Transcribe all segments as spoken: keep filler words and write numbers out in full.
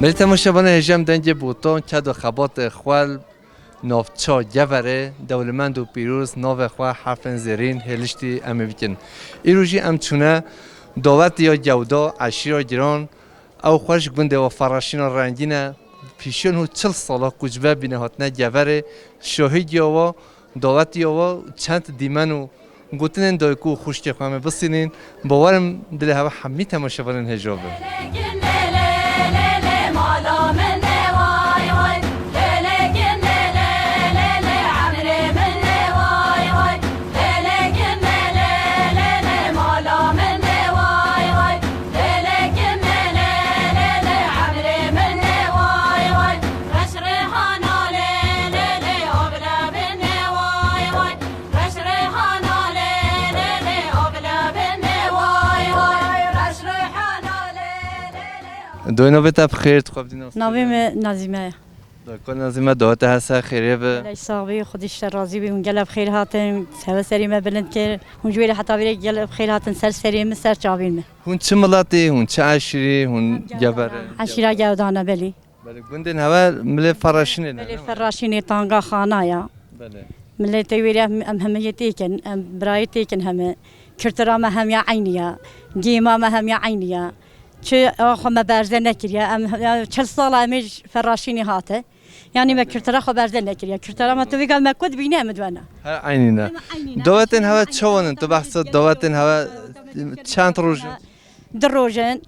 Belê temaşevanê hêja em dengê Botan, ked û xebatê xwe li navça Geverê dewlemend û pîroz navê xwe herfên zêrîn hêliştî em ê bikin. Îro jî em çûne dawetê ya gewda, eşîra giran, ew xwe ji gundê we Ferreşîna rengîn e, pîşên hû çil sala ku ji ve bîne hatine Geverê, şahîdiya we, dawetiya we, çend dîmen û gotinên dayik û xwişkê xwe em ê bisînîn, bawer im dilê hewe hemî temaşevanên hêja be. Doyê navê te bi xêr, dixwebitî nas. Navê min Nazîme ye. Dayika Nazîme, daweta te her ser xêrê be. Belê sax bî, Xwedî ji te razî bî. Hûn gelek bi xêr hatin, hewe serê me bilind kir. Hûn ji wê re heta vê re gelek bi xêr hatin ser serê min, ser çavên min. Hûn çi miletî, hûn çi eşîrî, hûn Gever e? Eşîra Gewdan e, belê. Belê, gundên hewe milê Ferreşînê ne, Milê ne? Ferreşînê, Tanga Xana ya. Belê. Miletê wê re em, em hemî yê têkin, em birayê têkin hemî. Kultura me hemiya eynî ya. Gêma me hemiya eynî ya. Çi awa xwe me berze nekiriye. Em, ya, çil sala em ê ji Ferreşînê hate. Yanî me kultura xwe berze nekiriye. Kultura me tu vî gal me ku dibîne em ê diwene. Her eynî ne. Em eynî ne. Dawetên hewe çawan in? Tu behsa dawetên hewe çend roj in? Du roj in.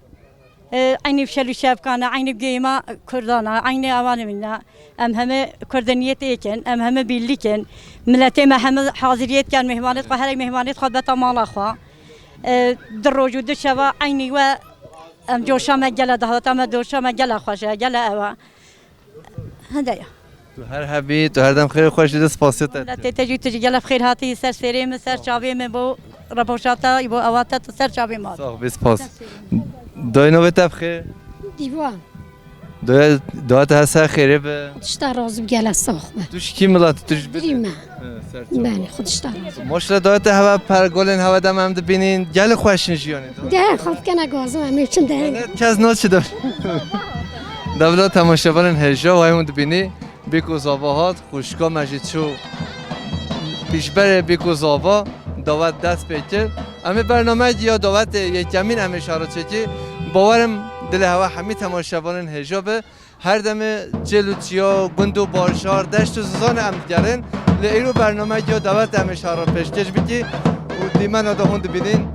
E, eynî şel û şevkan e, eynî gêma Kurdan e, eynî awanê min e. Em heme Kurdaniyet êk in, em heme birlik in. Miletê me heme haziriyet ken, mêhmanêt xwe, herek mêhmanêt xwe beta mala xwe. E, du roj û du şeva eynî we em coşa me gele dahata me, coşa me gele xweş e, gele ew e. Hende ya. Tu her hebî, tu her dem xêr û xweş dî, spasiya te. Miletê te jî, tu jî gelek xêr hatî ser serê min, ser çavê min bo reportaja te, bo ewa te, tu ser çavê min. Sax bî, spas. Dayê navê te bi xêr? Dîvan. Dayê, dayê te her ser xêrê be. Tişta razî bi gelek sax be. Tu ji kî milet, tu ji Birî me. He, ser çava. Belê, xwe tişta razî. Maşallah, dayê te hewe pergolên hewe dem em dibînin. Gelek xweş in jiyanê de. De, xafkena gazim em ê çin de. Kes naçi de. Devla temaşevanên hêja, wayê hûn dibînî, Bîk û Zava hat, xwişka me jî çû pîşberê Bîk û Zava, dawet dest pê kir. Em ê bernameyekî ya dawetê yekemîn em ê şaro çêkî. Bawer im dilê hewe hemî temaşevanên hêja be. Her demê çêl û çiya, gund û bajar, deşt û zizanê em digerin. Lê îro bernameyekî ya dawetê em ê şaro pêşkêş bikî û dîmena de hûn dibînin.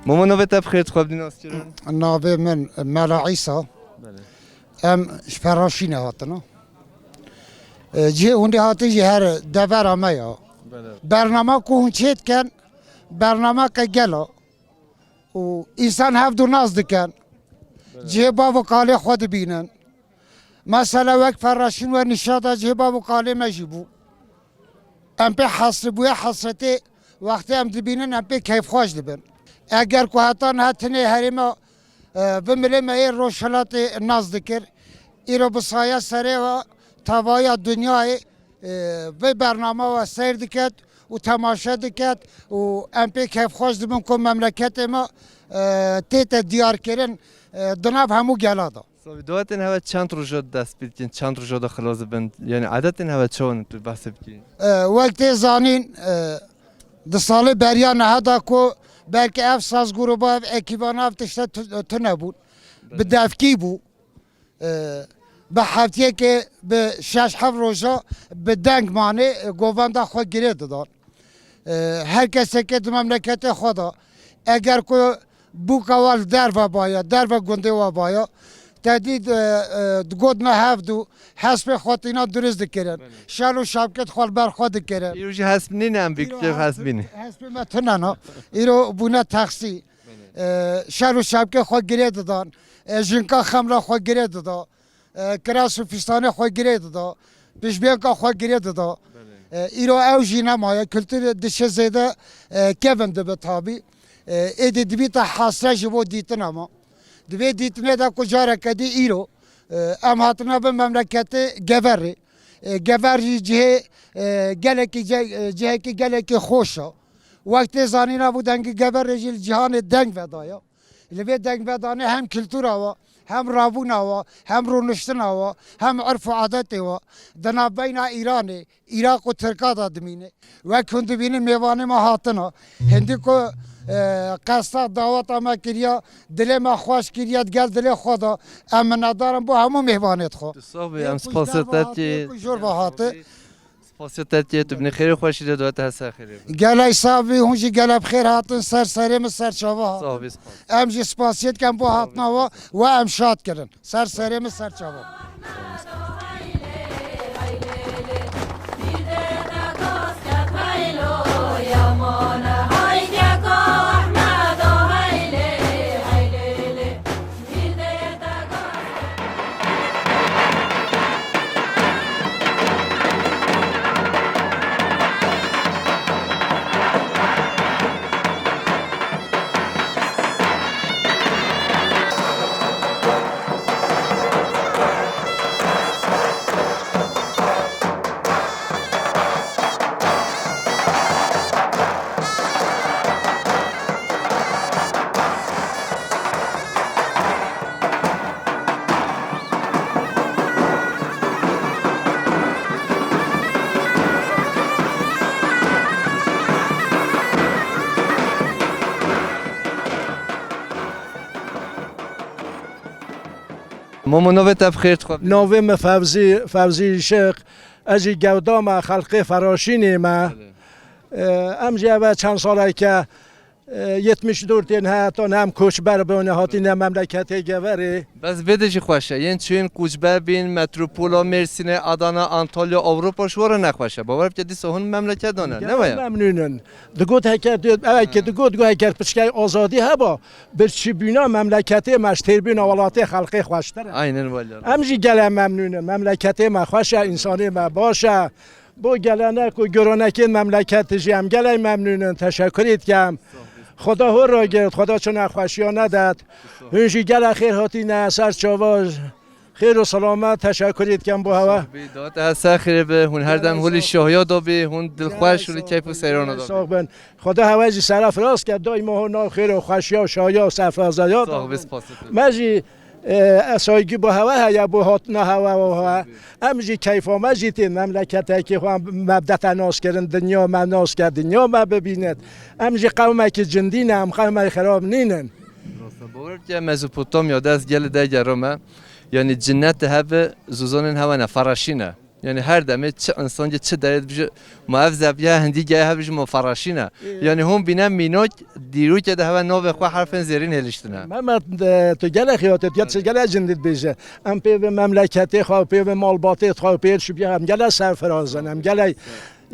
Mama, navê te bi xêr, dixwebitî naskirin? Navê min Mela Îsa. Belê. Em ji Ferraşînê hatine. E, cihê hûn dê hatin jî her devera me ya. Belê. Bernama ku hûn çê dikin, bernameke gel a. Û însan hevdu nas dikin. Belê. Cihê bav û kalê xwe dibînin. Mesela wek Ferraşîn we nîşa da cihê bav û kalê me jî bû. Em pê hesribûye, hesretê wextê em dibînin, em pê keyfxweş dibin. Eger ku heta niha tinê herêma, e, vê milê me yê Rojhilatê nas dikir, îro bi saya serê we tevaya dinyayê, e, vê bernama we seyr diket û temaşe diket û em pê keyfxweş dibin ku memleketê me, e, tête diyarkirin, e, di nav hemû gela de. Sabî, dawetên hewe çend roja dest pê dikin, çend roja de xilas dibin? Yanî edetên hewe çawan in, tu behsê bikî? E, wek tê zanîn, e, di salê beriya niha da ku belkî ev sazgruba, ev ekîbana, ev tişte tu-, tune bûn. Bi devkî bû. E, bi heftiyekê, bi şeş heft roja bi deng manê, e, govenda xwe girê didan. E, her keseke di memleketê xwe de, eger ku bûka we li derve baya, derve gundê we baya, Tedî di, e, digotina hevdu, hespê xwe tîna dirist dikirin. Belê. Şer û şevket xwe li ber xwe dikirin. Îro jî hesp nîne, em bî Îro kêf hesp hesp bîne. Hespê me tune ne. Îro bûne texsî. Belê. E, şer û şevket xwe girê didan. E, jinka xemla xwe girê dida. E, kiras û fîstanê xwe girê dida. Pişbênka xwe girê dida. Belê. E, îro ew jî nemaye. Kultur dişe zêde, e, kevin dibe tabî. E, êdî dibîte hesre ji bo dîtina me. Di vê dîtinê de ku careke dî îro, e, em hatine bin memleketê Geverê. E, Gever jî cihê, e, gelekî ce-, e, cihekî gelekî xweş e. Wek tê zanîn hebû dengê Geverê jî li cîhanê deng vedaya. Li vê dengvedanê hem kultura wa, hem rabûna wa, hem rûniştina wa, hem irf û adetê wa di navbeyna Îranê, Iraq û Tirka de dimîne. Wek hûn dibînin mêvanê me hatine. Hindî ku, e, qesta daweta me kiriya, dilê me xweş kiriya, digel dilê xwe de. Em minnetdar in bo hemû mêvanê xwe. Tu sax bî, em spasiya te dikê. Jor ve hate. Spasiya te dikê, tu binê xêrê xweşî de, dua te her ser xêrê be. Gelek sax bî, hûn jî gelek bi xêr hatin, ser serê min, ser çava hatin. Sax bî, spas. Em jî spasiyê dikin bo hatina we, we em şad kirin. Ser serê min, ser çava. Momo, navê te bi xêr dixwe. Navê min Fevzî, Fevzî Şêx. Ez jî gewda me, xelqê Feraşînê me. Belê. Ee, em jî eve çend saleke, e, yetmiş dört tên hetan hem koçber bûne, hatîne memleketê Geverê. Bes vê de jî xweş e. Yên çûyên koçber bîn, metropola Mêrsînê, Adana, Antalya, Ewropa ji we re nexweş e. Bawer bike dîsa hûn memleket dane. Ne waya? Memnûn in. Digot heker diyor, evet ki digot, digot heker piçkey azadî heba, birçîbûna memleketê me, ji têrbûna welatê xelkê xweştir e. Aynen wele. Em jî gelek memnûn in. Memleketê me xweş e, însanê me baş e. Bo gelenek û goranekên memleketê jî em gelek memnûn in. Teşekkürê dikem. Xweda hûn ragirt, Xweda çi nexweşiya nedet. Hûn jî gelek xêr hatîne ser çava. Xêr û selamet, teşekkürê dikem bo hewe. Sax bî, dawet her ser xêrê be. Hûn her dem holî şahiya da bî, hûn dilxweş, hûn li keyf û seyrana da bî. Sax bin. Xweda hewe jî serefraz ke, daîma hûn nav xêr û xweşiya û şahiya û serfrazaya da bin. Sax bî, spas. Me jî, e, saygî bo hewe heye, bo hatina hewe û hewe. Em jî keyfa me jî tê memleketekî xwe me bidete nas kirin, dinya me nas ke, dinya me bibînit. Em jî qewmekî cindî ne, em qewmekî xerab nînin. Rast e, bawer bike Mezopotamya de ez gelê de gerame. Yanî cinnet hebe, zozanên hewe ne, feraşî ne. Yanî her demê çi însankî çi derê dibêje, ma ev zeviya hindî geye hev ji ma feraşî ne. Ee. Yanî hûn bîne mînak, dîrokê de hewe navê xwe herfên zêrîn hêliştine. Mehmet, e, tu gelek xiyatê, tu ya çi gelek cindî dibêje. Em pê ve memleketê xwe, pê ve malbatê xwe, pê şubiya em gelek serfiraz in, em gelek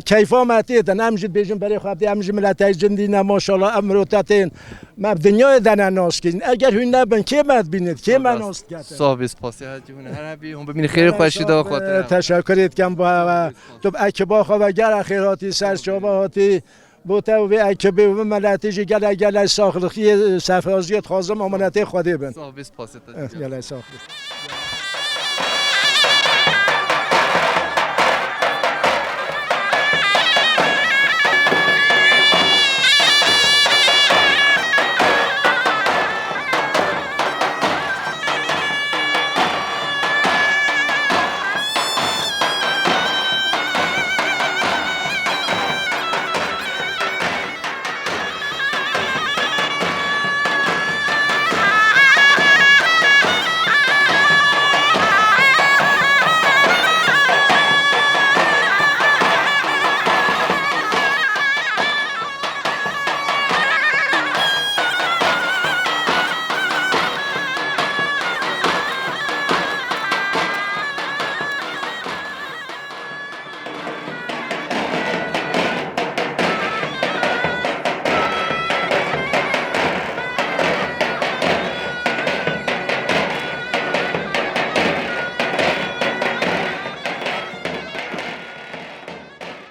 Keyfa me tê de, em jî dibêjin berê xwe tê, em jî miletê cindî ne, maşallah, em mirov te tên. Me bi dinyayê de ne nas kirin. Eger hûn nebin, kê me dibînit, kê me nas diketin? Sax bî, spasî hatiye hûn her hebî, hûn bimînin xêrê xweşî de xwe te. Teşekkürê dikem bo hewe. Tu bi ekiba xwe ve gelek xêr hatî, ser çava hatî. Bo te û vê ekibê û vê miletê jî gelek gelek saxlixiyê, serfiraziyê dixwazim, emanetê Xwedê bin. Sax bî, spasî. Eh, gelek sax bî.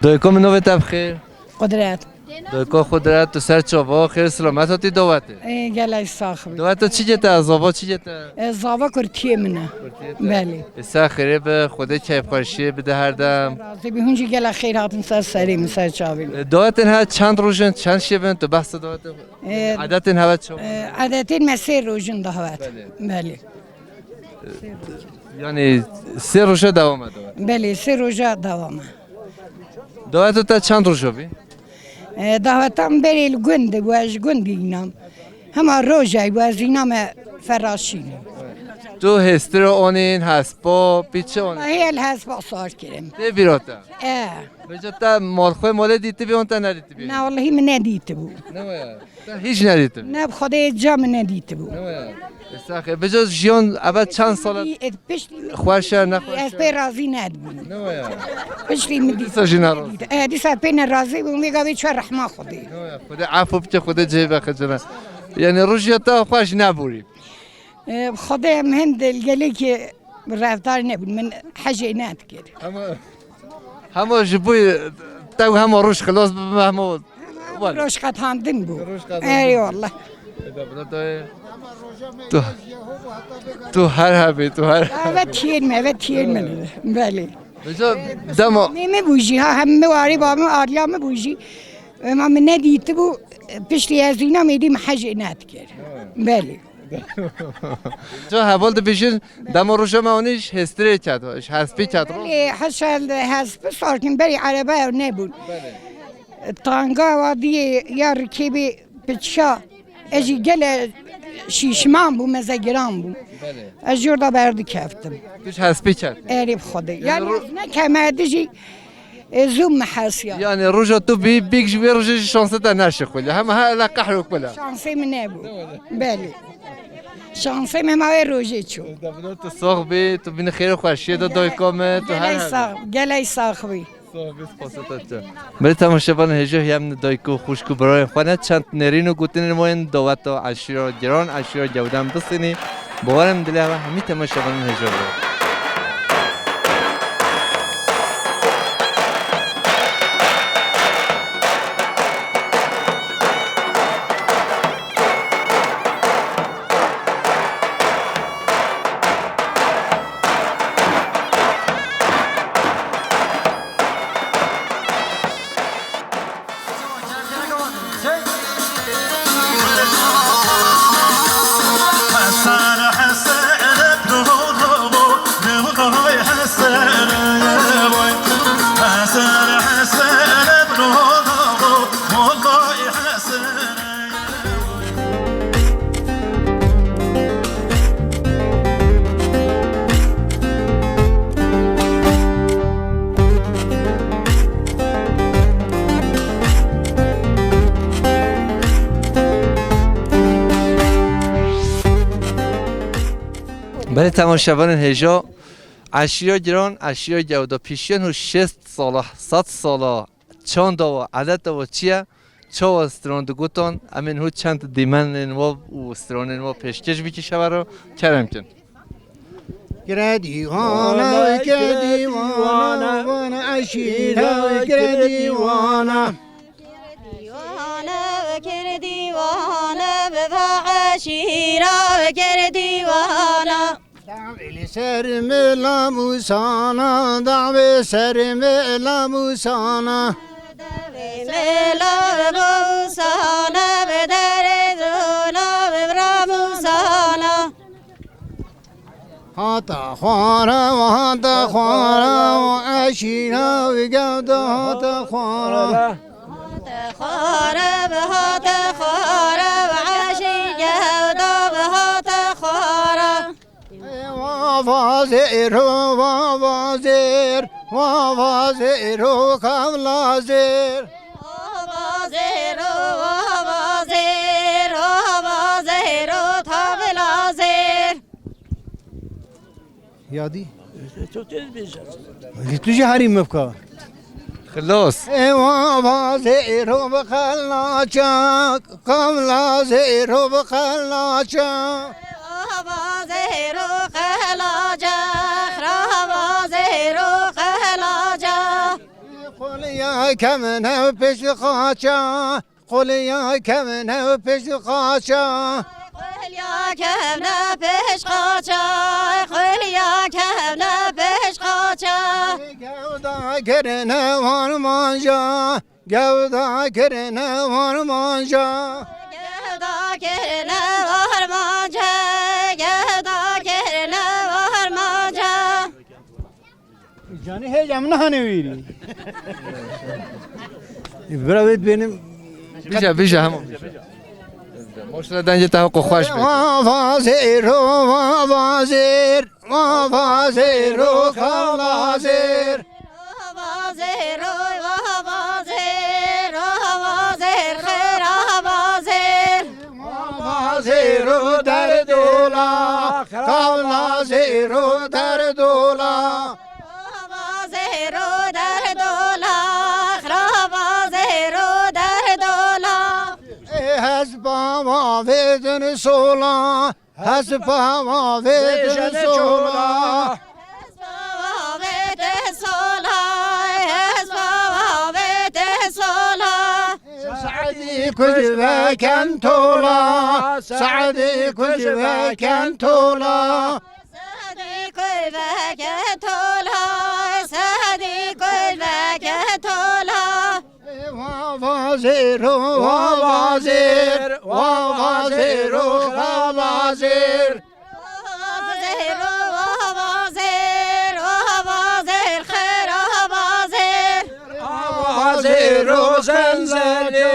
Doyko min, navê te bi xêr? Qudret. Doyko Qudret, tu ser çava, xêr selamet hatî dawetê. Ê, gelek sax bî. Daweta çi gete, zava çi gete? Ê, zava kurtiyê min e. Kurtiyê te. Belê. Ê, ser xêrê be, Xwedê keyfxweşiyê bide her dem. Razî bî, hûn jî gelek xêr hatin ser serê min, ser çavê min. Ê, dawetên her çend roj in, çend şev in, tu behsa dawetê xwe. Ê, Edetên hewe çawa? Ê, edetên me sê roj in dawet. Belê. Belê. Yani sê roja dewam e dawet? Belê, sê roja dewam e. Daweta te çend roja bî? E, daweta min berê li gund bû, ez ji gundî înam. Hema rojay bû, ez îname Feraşînê. Tu hêstira anîn, hespa, pîçe anîn? Wahî el hespa sar kirim. Tê bîra te? E. Vêca te malxwê malê dîtibî, an te nedîtibî? Na, wellehî min nedîtibû. Ne waya? Te hîç nedîtibî? Ne, bi Xwedê ca min nedîtibû. Ne waya? Ê, sax e. Vêca jiyan eve çend sal e? Piştî, piştî xweş e, ne xweş e? Ez pê razî nedibûm. Ne waya? Piştî min dît. Dîsa jî nerazî. E, dîsa pê nerazî bûm, vê gavê çû rehma Xwedê. Ne waya? Xwedê efû bike, Xwedê cihê vexe cene. Yani rojiya te xweş nebûrî? E, bi Xwedê em hin gelekî refdar nebûn, min hecê nedikir. Hema, hema ji bo te û hema roj xilas bibe, hema Hema roj qetandin bû. Roj qetandin. Eyvallah. Eda bila dayê. Tu, tu her hebî, tu her. Eve tiyên me, eve tiyên me. Belê. Vêca dema. Mê me bû jî, ha, hem mi warê ba min, ariya min bû jî. Ema min nedîtibû, piştî ez înam êdî min hecê nedikir. Belê. Tu heval dibêjin, dema roja me anî ji hêstirê ket, ji hespî ket, rast? Belê, heşel hesp sarkin berî erebeya nebûn. Belê. Tanga wa diyê ya rikêbê piçika, ez jî gele şîşman bûm, meze giran bû. Belê. Ez jor da berdikeftim. Tu ji hespî ket? Erê bi Xwedê. Yani Yani ro- ne kemerdî jî E, zû min hesiya. Yani roja tu bî, bîk ji wê rojê jî şansê te neşixulî. Hema hele qehr û kul e. Şansê min nebû. Belê. Şansê min hema wê rojê çû. Devlet tu sax bî, tu bînî xêr û xweşiyê de dayika me, tu her Gelek her. Sax, gelek sax bî. Sax bî, spasê te çi. Belê temaşevanên hêja, em dayik û xwişk û birayên xwe ne çend nêrîn û gotinên wan daweta eşîra giran, eşîra gewdan bisînî. Bawerim dilê we hemî temaşevanên hêja be. Belê temaşevanên hêja, eşîra giran, eşîra gewda pêşiyan û şêst sala, sed sala çanda wa, edeta wa çi ye? Çawa stran digotan, em ên hû çend dîmenên wa û stranên wa pêşkêş bikî şevero, kerem kin. Gire dîwana, gire dîwana, wana eşîra, gire dîwana. Dîwana, gire dîwana, biba eşîra, gire dîwana. Dawê li ser mila Mûsana, dawê ser mila Mûsana. Dawê mila Mûsana, bi derê zona, bi bira Mûsana. Hate xwara, hate xwara, eşîra wî gewda hate xwara. Hate xwara, hate xwara, eşî gewda hate xwara. Wa va zêr, wa va zêr, wa va zêr, kevla zêr. Wa va zêr, wa va zêr, wa va zêr, tavla zêr. Yadî. Çok tez bir şey. Tu jî herî mifka. Xilas. Ê wa va zêro bi qelaçak, qavla zêro bi qelaçak. Ava zêro qelaçak, rava zêro qelaçak. Qoliya Kevne pêş qaça, qoliya kevne pêş qaça. Qoliya kevne pêş qaça, qoliya kevne pêş qaça. Gewda kirine armanca, gewda kirine armanca. Gewda kirine armanca, gewda kirine armanca. Canî hêja min hane wîrî. Bira wê benim. Bija, bija, hemû. Moştira dengê te hewqo xweş be. Wa vazêr, o wa vazêr, wa vazêr, o xalazêr. Wa vazêr, o wa vazêr, o wa vazêr, xêr a vazêr. Wa vazêr, o derdola, xalazêr, o derdola. Vazêro derdola, xira vazêro derdola. Ê hespa vavêtin sola, hespa vavêtin sola. Hespa vavêtin sola, hespa vavêtin sola. Seedî kuj veken tola, Seedî kuj veken tola. Seedî kuj veke tola, Seedî kuj veke tola. Wa vazêro, wa vazêr, wa vazêro, wa vazêr. Wa vazêro, wa vazêr, wa vazêr, xêr a vazêr. Wa vazêro zenzelê,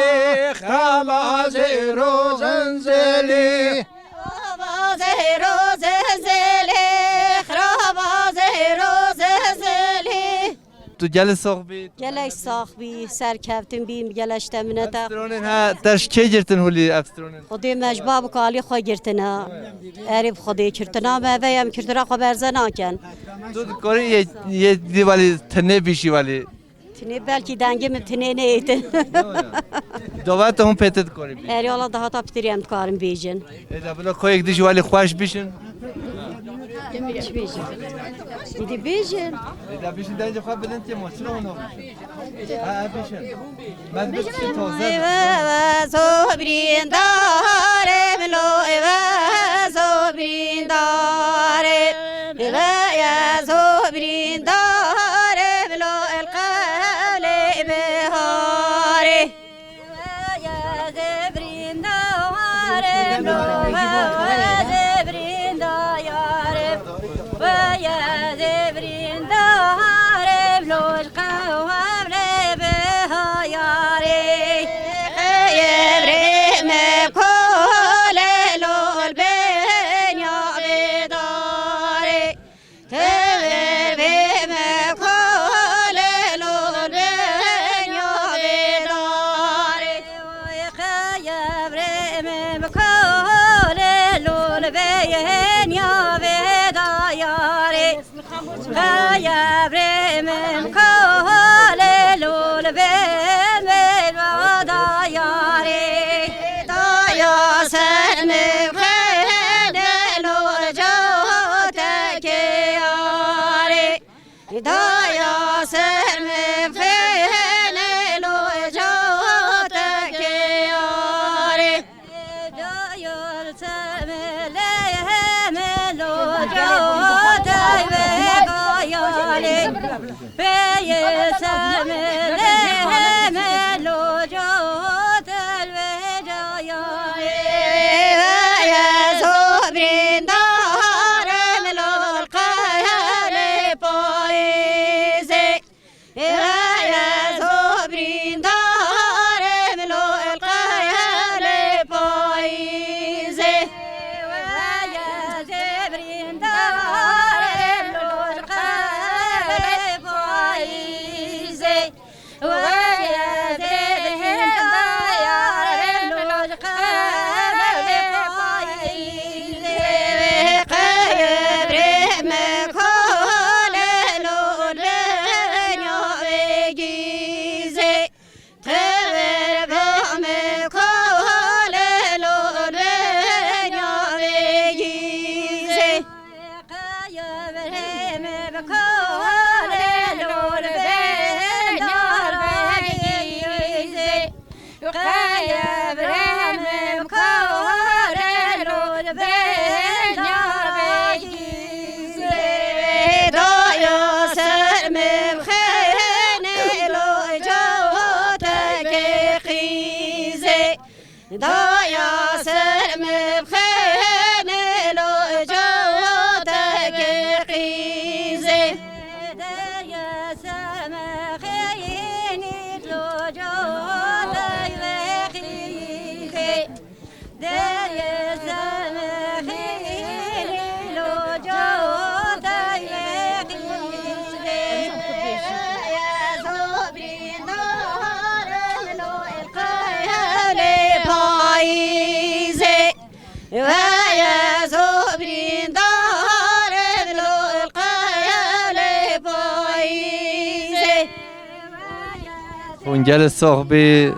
xalazêro zenzelê. Xirava zêro zezêlê, xirava zêro zezêlê. Tu gelê sax bî. Gelek sax bî, serkeftin bî, gelek ji te minete. Ev stronên he, te ji kê girtin holî ev stronên? Xwedê me ji bab û kalî xwe girtine. Erê bi Xwedê kirtina me, ve em kirtina xwe berze nakin. Tu dikarî yê, yê dî welî tinê bîşî welî? Tinê belkî dengê min tinê neyêtin. Dova te hûn pê te dikarî bî. Erê, wala dahata pitirî em dikarin bêjin. Ê de bila koyek dijî welî xweş bîşin. Çi bêjin? Dîdî bêjin. Ê de bîşin dengê xwe bilind kê ma, çira hûn nabîşin? Ha, ha, bîşin. Eve zo birîndarê milo, eve zo birîndarê. Eve ye zo birîndarê milo, el qewlê biharê. Eve ye ze birîndarê milo, eve ye ze birîndarê. Weye zêvrîn daharê vloj qewhevlê bihayarê. Qeyê vrê me kolê lol benya bêdarê. Tevê vê me kolê lol benya bêdarê. Qeyê vrê me kolê lol benya bêdayarê. Qeyebrê min kolê lûl bê min vadayarê. Daya ser min xêne lûl cawtekê yarê. Daya ser min xêne lûl cawtekê yarê. Eve ye zobrîndarê min û elqeyelê payîzê. Eve ye zobrîndarê min û elqeyelê payîzê. Eve ye zobrîndarê min û elqeyelê payîzê. Qeyebrê me kolê lûl benya vê gîzê. Tevêr bame kolê lûl benya vê gîzê. Qeyebrê me kolê lûl benya vê Hûn gelê sox bî,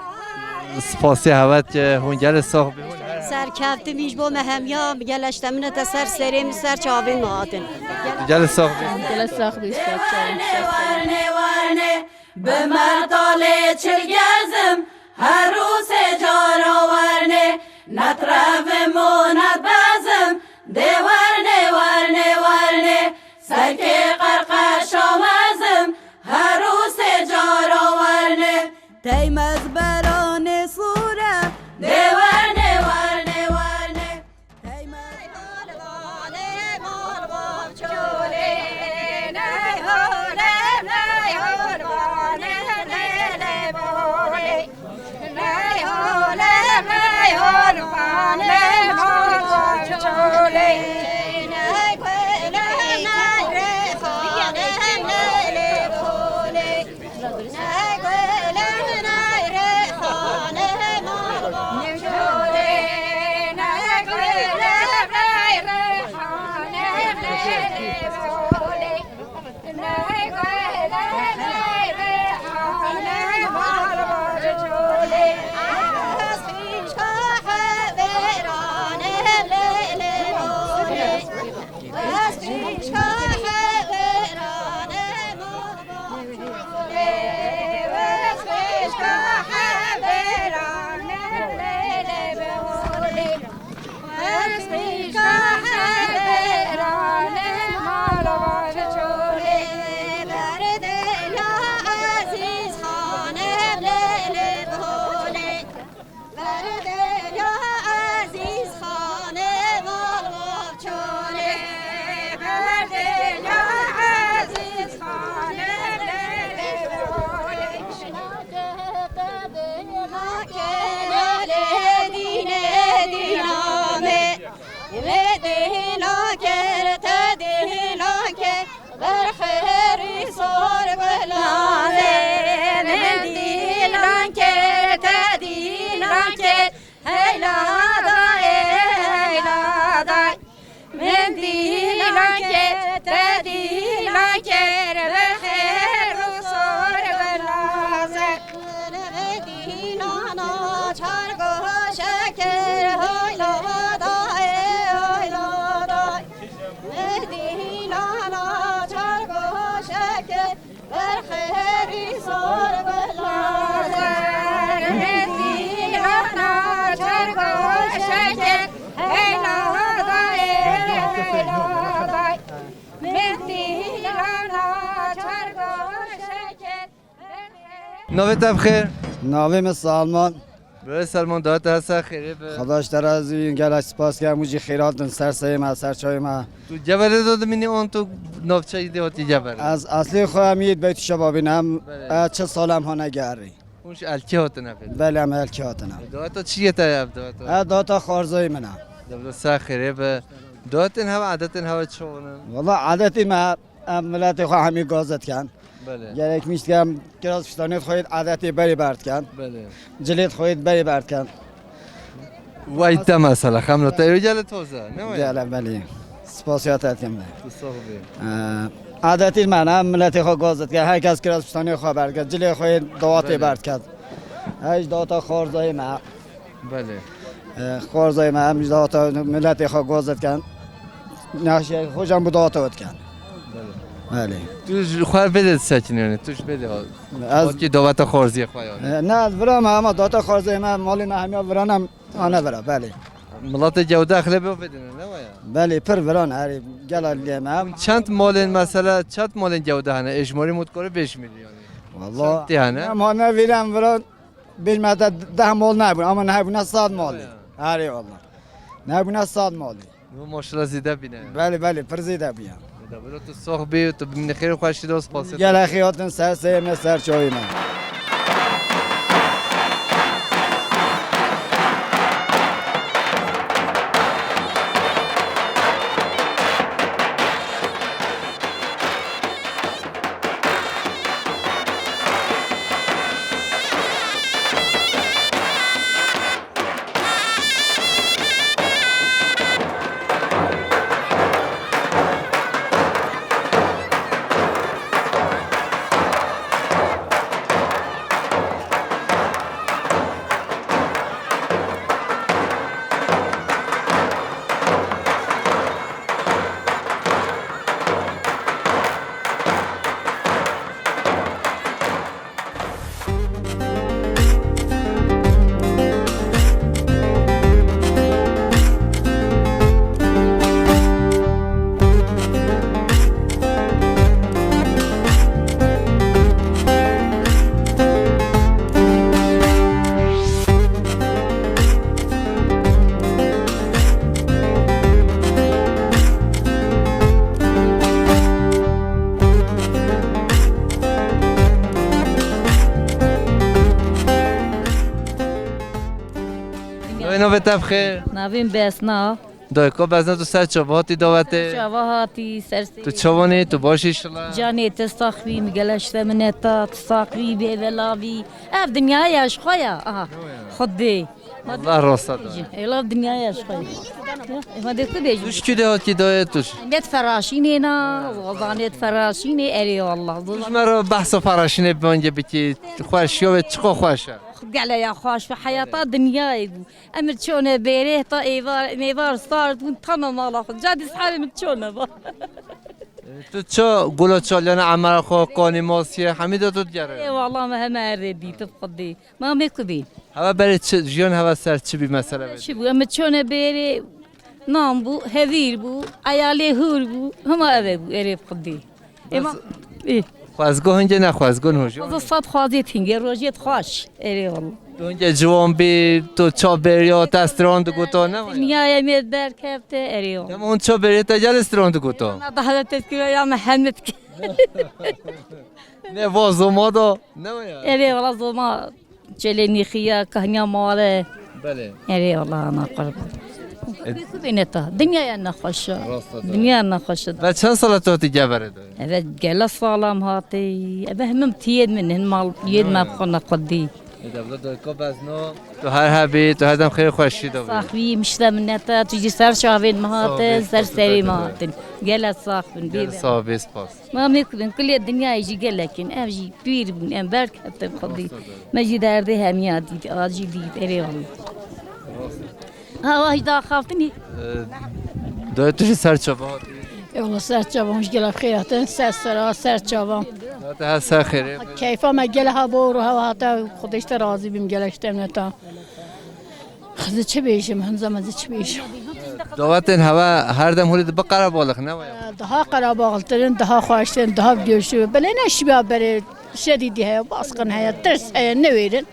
spasî hevet ke hûn gelê sox bî. Serkeftin bî ji bo me hemiya, gelek te min te ser serê min, ser çavên min hatin. Gelê sox bî. Gelê sox bî, ser çavên min, ser serê min. Warne, warne, bi mertalê çil gezim, her rûsê cara warne, netrevim û netbezim, dê warne, warne, warne, serkê qerqeşa mezim, her rûsê cara warne. Teymez beranê sure, dê warne, warne, warne. Min dîlan kir, te dîlan kir, bi xêr û sor gulaze. Min dîlana çar goşe kir, hoy la day, hoy la day. Min dîlana çar goşe kir, Navê te bi xêr? Navê min Salman. Birayê Salman, daweta hesa xêrê be. Xweda ji te razî, gelek spas kem, hûn jî xêr hatin ser serê me, ser çavê me. Tu Cevherê de dimînî an tu navçeyî de hatî Cevherê? Ez eslê xwe em yê Beytû Şebabî ne, em, Belê. E, çil sal em hane gerî. Hûn ji Elkê hatine fêr? Belê, em Elkê hatine. Daweta çi ye te ev daweta? E, daweta xwarzayê min e. Dewle ser xêrê be. Dawetên hev, adetên hev çi ne? Wala adetê me, em miletê xwe hemî gaz dikin. Belê. Gerek mişt em kiras piştanê xwe adetê berê berdikin. Belê. Cilê xwe berê berdikin. Wey te mesela, xemla te ew gele toze, ne wey? Gele, belê. Spasiya te dikim be. Tu sax bî. Ee, adetî me ne, miletê xwe gaz dike, her kes kiras piştanê xwe berke, cilê xwe dawatê Belê. Berke. Hej dawata xwarzayê me. Belê. Ee, xwarzayê me, em ji dawata miletê xwe gaz dikin. Nexşe xwe jî em bi dawata we dikin. Belê. Belê. Tu ji xwe vê de disekinî, yani, tu ji vê de ha-, Ez Wekî dawata xwarziyê xwe yani. Ee, ne, ez vira me, ama dawata xwarzayê me, malê me hemiya vira ne, Ana vera, belê. Miletê Gewde exlê be vedine, ne waya? Belê, pir viran herî gela lê me. Çend malên mesela, çend malên Gewde hene? Êjmarî mutkorî beş milyon. Valla. Çend tê hene? Ama ne viran viran, beş me de deh mal nebûn, ama ne hebûne sed mal. Ya. Herî valla. Ne hebûne sed mal. Bu maşallah zêde bîne. Belê, belê, pir zêde bûye. Da bilo tu sox bî, tu bimîne xêr û xweşî de spasî. Gelek xêr hatin ser seyê me, ser çavê me. Navê te bi xêr? Navê min Besna. Dayka Besna, tu ser çava hatî dawetê? Çava hatî, ser serê. Tu çawanî? Tu baş î şila? Canê te sax bî, min gelek ji te mineta, tu sax bî, bêbela bî. Ev dinyaya ji xwe ya. Aha. Xwedê. Allah rasta da. Êla dinyaya ji xwe. Ema de ku bêjim? Tu ji kî de hatî dayê tu? Net feraşînê na, zanê feraşînê, erê Allah. Tu ji me re behsa feraşînê bangê bikî, xweşiya wê çiqa xweş e? Gele ya xweş ve heyata dinyayê bû. Em çone bêrê ta êvar, mêvar sar bûn tana mala xwe. Ca dî sahibê min çone ba. Tu ça gola çaliyana emera xwe, kanî masiyê, hemî de tu digere? Ê, wala me heme erdê dît, bi Xwedê. Ma me ku bî? Heve berê çi, jiyan heve ser çi bî mesela? Çi bû? Em çone bêrê nan bû, hevîr bû, eyalê hûr bû, hema eve bû, erê bi Xwedê. Ema, ê. Xwezgo hingê ne xwezgo hojo. Xwezgo sed xwazê hingê, rojê xweş. Erê wala. Tu hingê ciwan bî, tu ça bêriya te stran digota, ne waya? Dinyaya me derkefte, erê wala. Dema hûn ça bêriya te gelê stran digota? Na dahve tezkira ya Mihemed ki. Ne va zoma da, ne waya? Erê wala zoma. Çêlê nîxiya, kahniya male. Belê. Erê wala ana qurban. E- Ku bêne ta. Dinyaya nexweş e. Rast e, dinyaya nexweş e. Ve çend sala tu hatî geverê de? Eve gela salam hatî. Eve hemim tiyêd min, hin mal yêd me xwe ne Xwedî. Ê, devlet doyka bezno. Tu her hebî, tu her dem xêr xweşî de bî. Sax bî, mişte minnete, tu jî ser çavên me hatin, ser serê me hatin. Gela sax bin, bê. Gel sax bê, spas. Ma me ku bin kulê dinyayê jî gelek in. Ev jî pîr bûn, em berkeftin Xwedî. Me jî derdê hemiya dît, a jî dît, erê wala. Ha, wa jî daxaftinî. Ee, dayê tu jî ser çava hatî? Ê wala ser çava, hûn ji gelek xêr hatin, ser sera, ser çava. Dayê tu her ser xêrê. Keyfa me gele ha bo û hava hate, Xwedê ji te razî bîm, gelek ji te minneta. Xizî çi bêjim, hin zaman zî çi bêjim. Dawetên heve her dem holê dibe qerebalix, ne waya? Daha qerebalixtirin, daha xweştirin, daha bi görüşü. Belê ne şiva berê şedî dî heye, basqin heye, tirs heye, newêrin.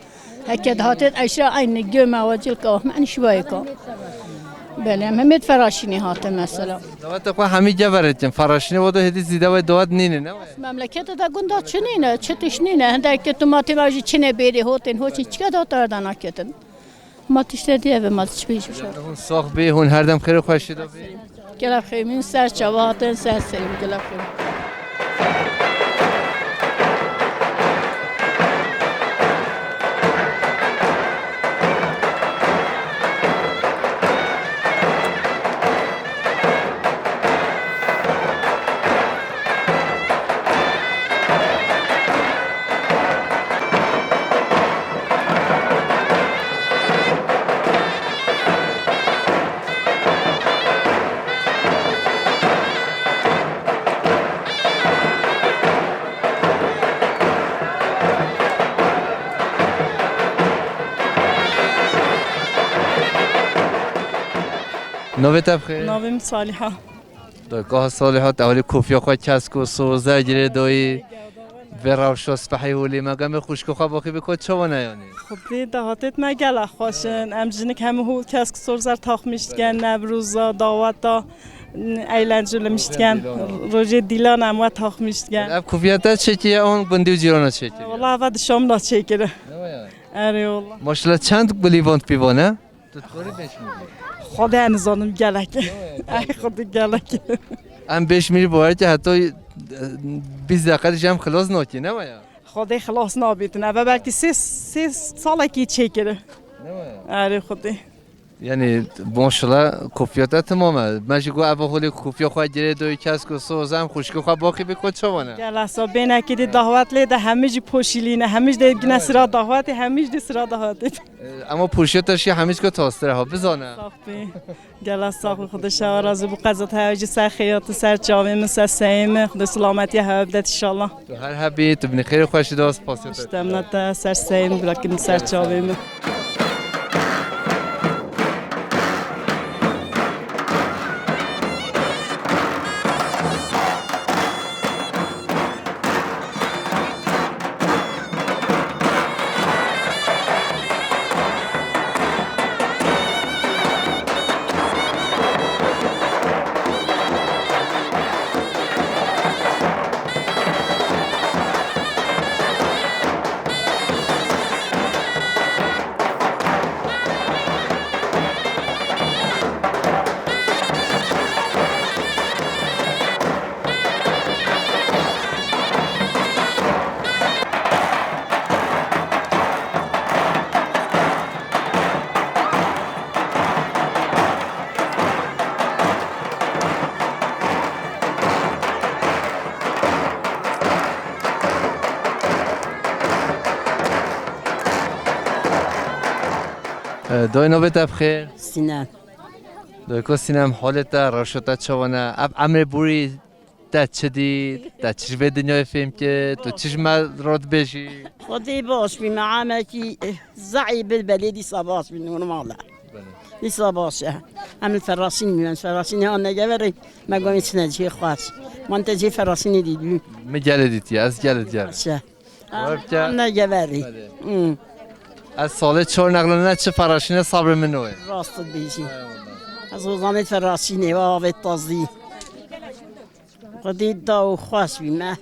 Heke dihatin eşra aynı göme ve cilka wahme, en şivayê ka. Belê, em hemê feraşînê hatin mesela. Dawetê xwe hemî geverêtin, feraşînê wada hêdî zîde wê dawet nîne, ne waya? Memlekete de gunda çi nîne, çi tiş nîne. Hindek ke tu ma têma jî çinê bêrê hotên, hoçî çike da tarda naketin. Ma tiştê dî eve, ma çi bêjim şer. Hûn sax bê, hûn her dem xêr û xweşî de bê. Gelek xêr, min ser çava hatin, ser serî gelek xêr. Navê te bi xêr? Navê min Saliha. Dayka Saliha, te holê kofiya xwe kesk û soze girê dayî. Vê rewşa spehî holê me gemê xwişka xwe baxî biko çawa neyanî? Xwedê dahatêt me gelek xweş in. Em jinik hemû hû kesk sozer taxmîş dikin, Newroza, daweta, eğlence miştiken. Rojê dîlan em we taxmîş dikin. Ev kofiya te çêkiye an gundî û cîrana çêkiye? Wala eve di Şam da çêkiri. Ne waya? Erê wala. Maşallah çend gulî van pîvan e? Tu dikarî beş milyon. Xwedê nizanim gelek. Ay Xwedê gelek. Em beş milyon bu ki heta, e, bîst deqe jî em xilas nakî, ne waya? Xwedê xilas nabîtin. Eve belkî sê, sê salekî çêkiri. Ne waya? Erê Xwedê. Yani maşallah kofiya te tamam e. Me jî got eva holê kofiya xwe girê doyî kesk û soz em xwişkê xwe baxî biko çawa ne? Gelek sa bênekî dî dawet lê de hemî jî poşîlîne, hemî jî dê bigine sira dawetê, hemî jî dê sira dawetê. Ee, ama poşeta şî hemî jî tastir ha, bizane. Sax bî. Gelek sax û Xwedê şewa razî bû, qeza te hev jî ser xêriyatî ser çavê min, ser seyê min. Xwedê silametiya hev bidet inşallah. Tu her hebî, tu binî xêrê xweşî de spasiya te. Ji te minet e, ser seyê min, birakî min ser çavê min. E, Doy navê te bi xêr? Sînem. Doyko Sînem, holê te, rewşa te çawa ne? Ev emrê borî te çi dît? Te çi ji vê dinyayê fêm kir? Tu çi ji me re dibêjî? Xwedê baş bî, me amekî, eh, zeîf bir belê dîsa baş bî, normal e. Belê. Dîsa baş e. Em li Ferasîn bûn, Ferasînê han negeverê, me got çine cihê xweş. Man te cihê Ferasînê dîtibû. Min gelê dîtiye, ez gelê diyar. Baş e. Webke. Em negeverî. Belê. Hmm. Ez salê çar nexlin ne çi Ferasînê sabrê min oye. Rast dibêjî. Eyvallah. Ez hozanê Ferasînê ve avê tazî. Xwedê da û xweş bî me.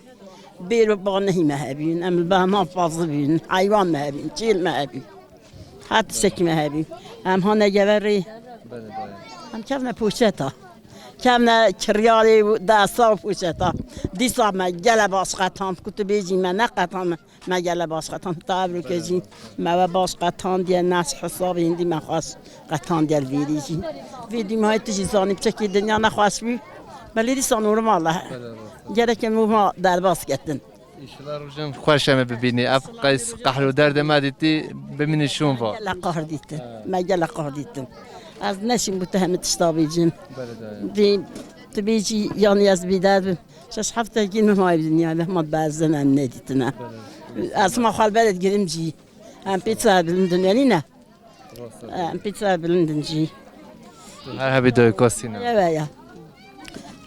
Bêr û banehî me hebîn. Em li behna fazil bîn. Heywan me hebîn. Çêl me hebîn. Her tiştekî me hebî. Em hane geverê. Belê, belê. Em kevne poşeta. Kevne kiryarê û desta û poşeta. Dîsa me gele baş qetan. Ku tu bêjî me ne qetan me. Me gele baş qetan. Ta evroke jî me we baş qetandiye, nas hesabê hindî me xweş qetandiye li vêrê jî. Vê dîmahê tu jî zanî piçekî dinya nexweş bû. Belê dîsa normal e. Belê, rast. Gerek em û ma derbas ketin. Înşallah rojên xweş em ê bibînî. Ev qeys qehr û derdê me dîtî bimînî şûn va. Gele qehr dîtin. Me gele qehr dîtin. Ez neşim bu te hemî tişta bêjim. Belê dayê. Vê tu bêjî yanî ez bîdar bim. Şeş heftekî min maye dinya de ma bezin em nedîtine. Belê. Ez ma xwe li berê digirim jî. Em pê çawa bilind in, yanî ne? Rast e. Em pê çawa bilind in jî. Tu her hebî doyka Sînem. Eve ya.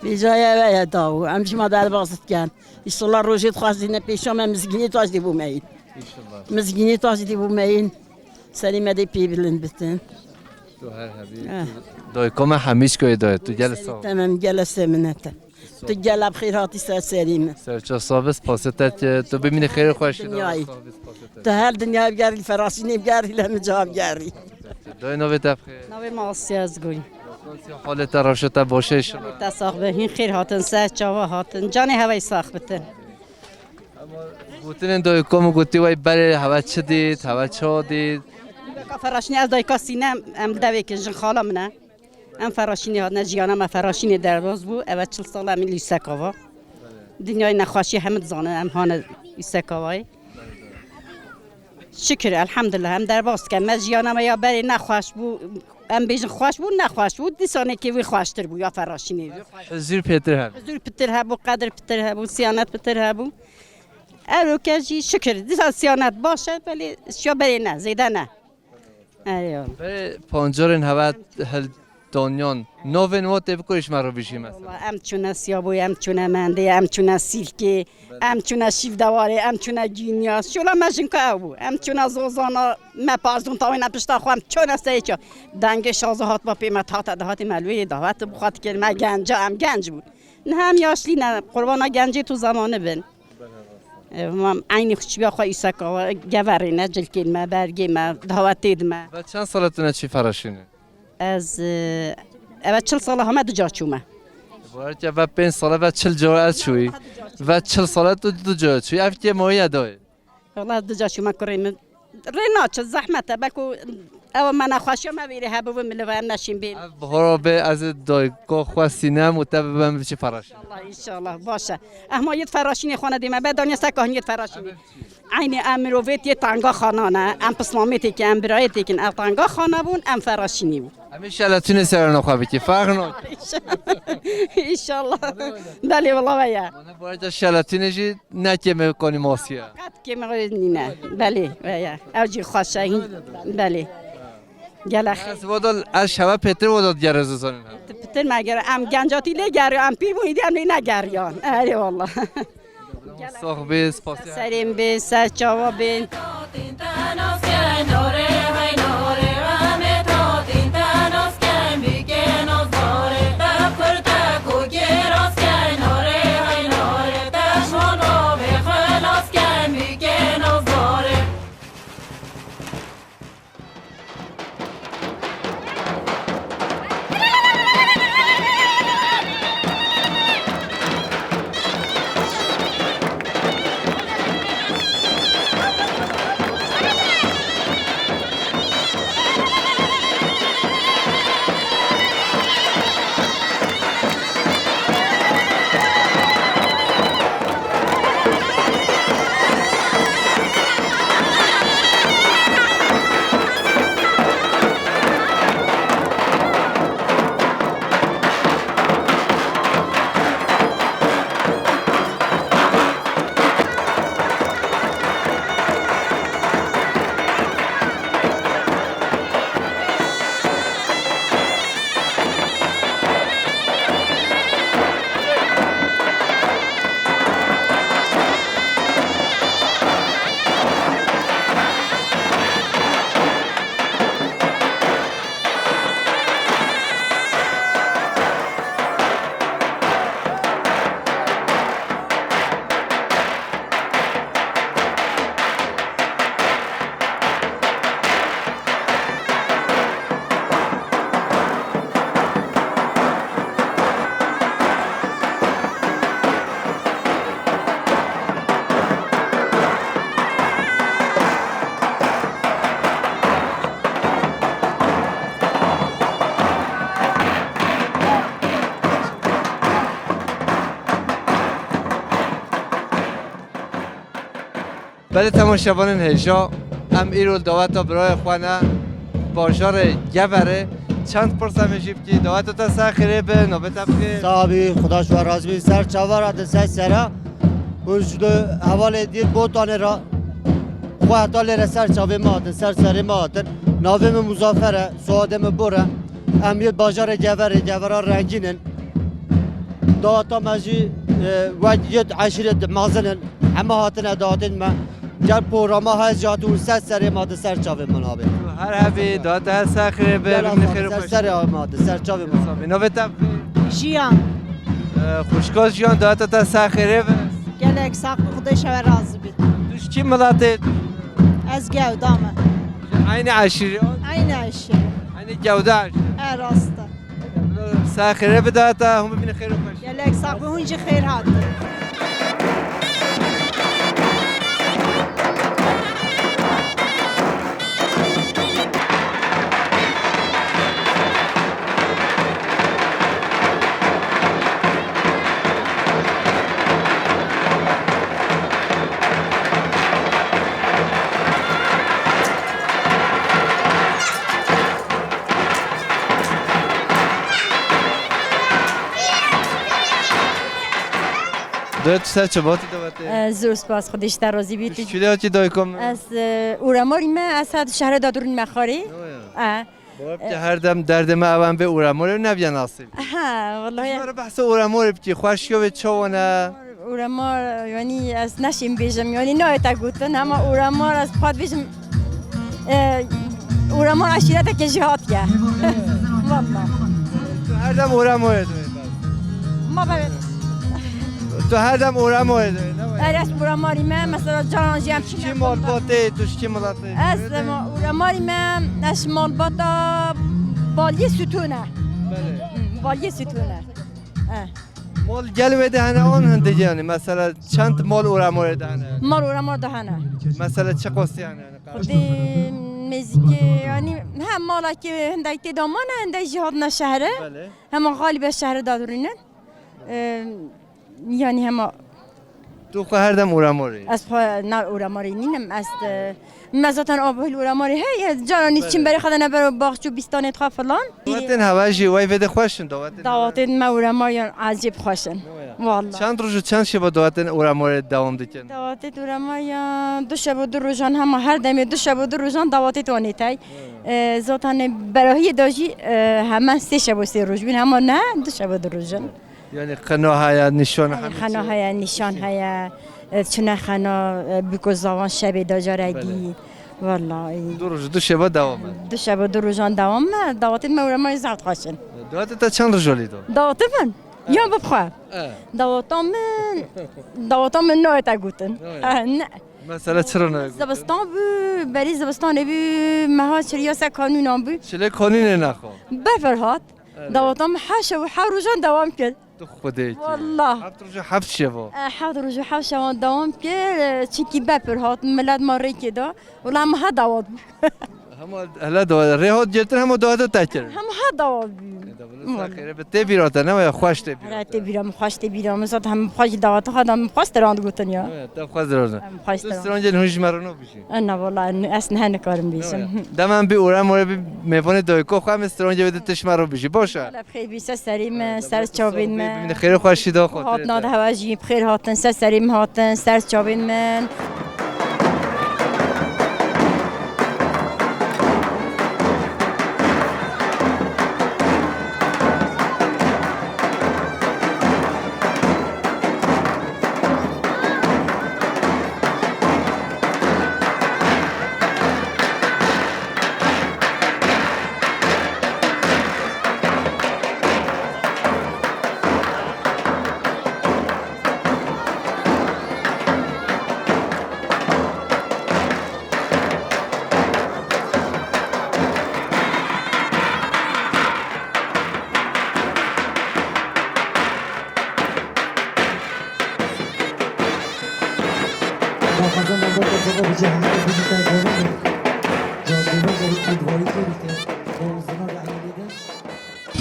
Vêca ye ve ye daw. Em jî ma derbas dikin. Înşallah rojê dixwazîne pêşa me mizgînê taş dê bû me yîn. Înşallah. Mizgînê taş dê bû me yîn. Serê me dê pê bilind bitin. Tu her hebî. Eh. Tu doyka me hemî ji koyê dayê. Tu gel Serê sax. Temem, gele seminete. Tu gela bi xêr hatî ser serî min. Serçe sabis pasetet ke tu bimînî xêr xweşî. Dinyayê. Sabis pasetet. Tu her dinyayê bigerî, Ferasînê bigerî, li min cihê bigerî. Dayê navê te bi xêr? Navê me Asya Ezgoy. Asya, holê te, rewşa te baş e inşallah. Te sax be, hîn xêr hatin, ser çava hatin. Canê hevayî sax bitin. Ama gotinên dayê kom û gotî wey berê heve çi dît, heve çawa dît? Dayka Feraşînê, ez dayka Sînem, em li devê kin, jin xala min e. Em Feraşînê hatine, jiyana me Feraşînê derbas bû. Eve çil sal em li Yûsekava. Dinyayê nexweşî hemî dizane, em hane Yûsekavayê. Şikir, elhamdulillah, em derbas dikin. Me jiyana me ya berê nexweş bû, em bêjin xweş bû, nexweş bû. Dîsanekê wî xweştir bû, ya Feraşînê bû. Huzur pêtir hebû. Huzur pitir hebû, qedir pitir hebû, siyanet pitir hebû. Eroke jî şikir, dîsa siyanet baş e, belê şiya berê ne, zêde ne. Erê wala. Berê pancarên heve hildaniyan. Navên wan tê bikirî ji me re bijî mesela. Wala em çûne Siyaboyê, em çûne Mendê, em çûne Sîlkê, em çûne Şîvdewarê, em çûne Gînya. Şola me jinka ew bû. Em çûne Zozana, me pazdûn tawêne pişta xwe, em çûne Seyça. Dengê şaza hat ba pê me, hate dihatê me li wê dawet bû xwe dikir, me genca, em genc bûn. Niha em yaşlî ne, qurbana gencê tu zamanî bin. E, mam eynî xwe çiya xwe îseka, geverê ne, cilkên me, bergê me, dawetê dime. Ve çend sala tu neçî Feraşînê? Ez, e, eve çil sala heme du car çûme. Bu herke ve pênc sala ve çil car ez çûyî. Ve çil sala tu du car çûyî. Ev kê moya dayê? Wala du car çûme kurê min. Rê naçe, zehmet e. Beko ew me nexweşiya me vêrê hebû, min li ve em neşîn bên. Ev bihara bê ez ê dayka xwe Sînem û te bibem biçî Feraşînê. Allah, înşallah, baş e. Ehma yê Feraşînê xwe nedê me. Be daniye se kahniyê Feraşînê. Eynî em mirovêt yê tanga xana ne. Em pislamêtê ki, em birayêtê kin. Ev tanga xana bûn, em Feraşînê bûn. Em ê şeletûnê serana xwe bikî. Ferq nake. Înşallah. Belê, wala ve ye. Mane bu arada şeletûnê jî ne kêmê konî masiye. Qet kêmê nîne. Belê, ve ye. Ew jî xweş e. Belê. Gelek. Ez wadal, ez şeve pêtir wadal gerê zizanin. Pitir me gere, em gencatî lê geriyan, em pîr bûn, îdî em lê negeriyan. Erê wala. Sax bê, spasî. Serên bê, ser çava bê. Belê temaşevanên hêja, em îro li daweta birayê xwe ne, bajarê Geverê. Çend pirs em ê jî bikî, daweta te ser xêrê be, navê te bi xêr. Sax bî, Xuda ji we razî bî, ser çava re hatin, ser sera. Hûn ji li hevalê dîr Botanê re xwe heta lêre ser çavê me hatin, ser serê me hatin. Navê min Muzaffer e, soyadê min Bor e. Em yê bajarê Geverê, Gevera rengîn in. Daweta me jî, e, wek yê eşîret mezin in. Hema hatine dawetên me. Gel programa her jî hatin û ser serê me di ser çavê min abi. Her hebî, daweta her ser xêrê be, Gel bimîne abi, xêr û ser xweş. Serê me di ser çavê me. Navê te bi xêr? Jiyan. E, xwişka Jiyan, daweta te ser xêrê be. Gelek sax bi, Xwedê ji we razî bî. Tu ji kî miletê? Ez Gewda me. Aynı aşire? Aynı aşire. Aynı Gewda aşire. E, rast e. Ser xêrê bide te, hûn bibînin xêr û xweş. Gelek sax be, hûn jî xêr hatin. Dê tu ser çi botî dawetê? E, zor spas, Xwedê ji te razî bî. Tu ji çi lê hatî dayika min? Ez, e, Ûremarî me, ez hat şehrê Dadurîn me xarê. Oya. E. Bawê bike her dem derdê me ew em vê Ûremorê û neviya nasîb. Ha, wallahî. Ji me re behsa Ûremorê bikî, xweşiya wê çawa ne? Ûremor, yanî ez neşêm bêjim, yanî nayê te gotin, hema Ûremor ez xwe dibêjim, e, Ûremor eşîreteke jêhatî ye. Wallah. Tu her dem Ûremorê dibê bes. Ma be. Tu her dem Ûremorê dibê, ne wayî? Erê, ez Ûremarî me, mesela caran jî em Tu ji çi malbatê, tu ji kî miletê? Ez, e, ma-, Ûremarî me, ez ji malbata Baliyê Sûtûn e. Belê. Hı, Baliyê Sûtûn e. E. Mal gel wê de hene an hindik yanî, mesela çend mal Ûremorê de hene? Mal Ûremor de hene. Mesela çi qasî hene? Xwedê nêzîkê, yanî he malekê hindek tê de mane, hindek jî hatine şehre. Belê. Hema xalîbe şehre dadurînin. E, yanî hema Tu xwe her dem Ûremorê? Ez xwe ne Ûremorê nînim, ez, e, me zaten abahîl Ûremorê heye, caranî Belê. Çim berê xwe de ne bero baxç û bîstanê xwe filan. Dawetên hewe jî wey vê de xweş in, dawetên hewe. Dawetên me Ûremariyan ecêb xweş in. Waya. Wallah. Çend roj û çend şeva dawetên Ûremorê dewam dikin? Dawetê Ûremariyan du şev û du rojan hema her demê du şev û du rojan dawetê tonê tey. Hı. E, zaten berahiyê de jî, e, hemen sê şev û sê roj bîn, hema ne du şev û du rojan. Yanî qeno heye, nîşan Yanî hemî qeno çi? Heye, nîşan heye, e, çine qeno, e, biko zavan şevê de carekî. Belê. Wallahî. Du roj, du şeva dewam e. Du şeva, du rojan dewam e. Dawetê me Ûremayê zehf xweş in. Dawetê te çend roj olî do? Dawetê min? Evet. Yan bi xwe. Evet. Daweta min, daweta min nayê te gotin. Nayê. Ha, ne. Mesela çira nayê gotin? Zivistan bû, berî zivistanê bû, meha çiriya ser kanûnan bû. Çilê kanûnê nexwe. Befir hat. Evet. Daweta min heşt şev û heşt rojan dewam kir. Tu xwedê kî. Wallah. Heft roj û heft şev o. E, heft roj û heft şevan dewam kir, e, çimkî befir hat, milet ma rêkê da. Wala em ha dawat bû. Hema hele da, rê hat girtin, hema dawet te kir. Hem ha dawat bû. E, da bila Wallah. Ser xêrê bi tê bîra te, ne waya xweş tê bîra Hele te. Tê bîra min xweş tê bîra min, zaten hem xweş dawet xwe da min xweş te rand gotin ya. Ne waya, te xweş rand. Hem xweş Tu te rand. Strancên hûn ji me re nabijî. E, na wala, ez niha nikarim bîsim. Dema em bî Ûremorê bî mêvanê dayika xwe, em ê strancê wê de tişt me re bijî. Baş e. Wala bi xêr bî, ser serê min, ser çavên min. Bimîne xêr û xweşî da xatirê te. Hatna de hewa jî bi xêr hatin, ser serê min hatin, ser çavên min.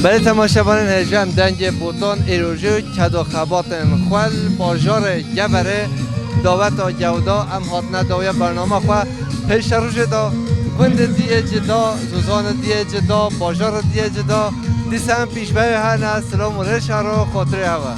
Belê temaşevanên hêja, em dengê Botan ê rojê û keda xebatên xwe li bajarê Geverê daweta gewda em hatine dawiya bernama xwe. Pêşerojê de gundê diyê cida, zozanê diyê cida, bajarê diyê cida, dîsa em pîşbeyê hene, silam û rêşa ro xotirê hewe.